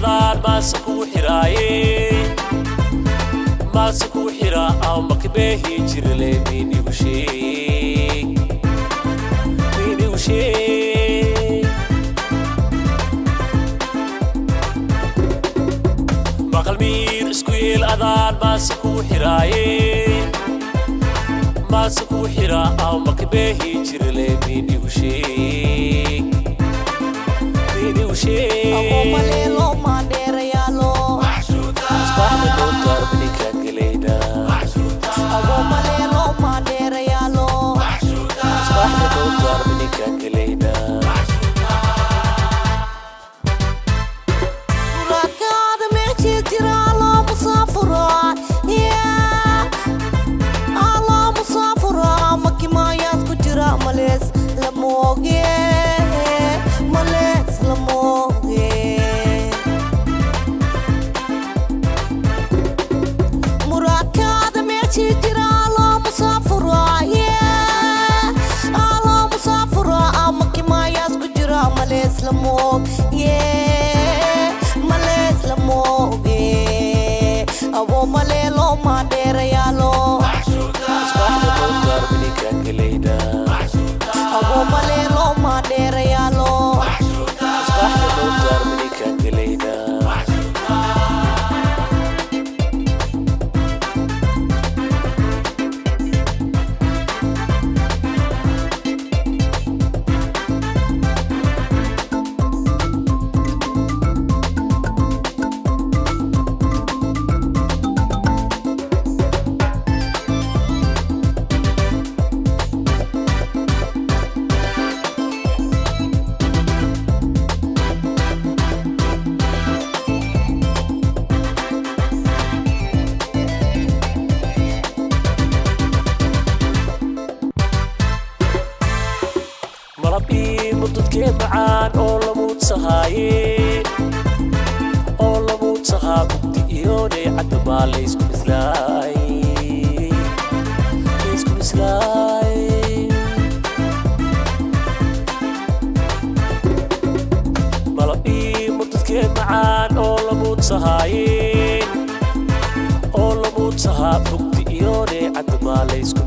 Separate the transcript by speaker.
Speaker 1: Adaan maase kugu xiraaye maase kugu xiraa ama kibeehi jirle miinigu sheeg miinigu sheeg maqal miir isku yeel adaan maase kugu xiraaye maase kugu xiraa ama kibeehi jirle miinigu sheeg miinigu sheeg
Speaker 2: Awoomaleelo maandheerayaalo
Speaker 1: Misbaaxda noo daar mininkaan gelayna
Speaker 2: Awoomaleelo maandheerayaalo
Speaker 1: Misbaaxda noo daar mininkaan gelayna
Speaker 2: Muraadkaada meeshii jira loo musaafuraa loo musaafuraa makimayaad ku jira malees lamooge malees lamooge muraadkaada meeshii jira loo musaafuraa loo musaafuraa makimayaas ku jira malees lamooge malees lamooge awoomaleelo maandheerayaalo
Speaker 1: Misbaaxda noo daar mininkaan gelayna
Speaker 2: Awoomaleelo maandheerayaalo
Speaker 1: Misbaaxda noo daar mininkaan gelayna Malab ii mududkee macaan oo lamuudsahaaye oo lamuudsahaa mugdi iyo dheecadda baa laysku mislaay laysku mislaay malab ii mududkee macaan oo lamuudsahaaye oo lamuudsahaa mugdi iyo dheecadda baa laysku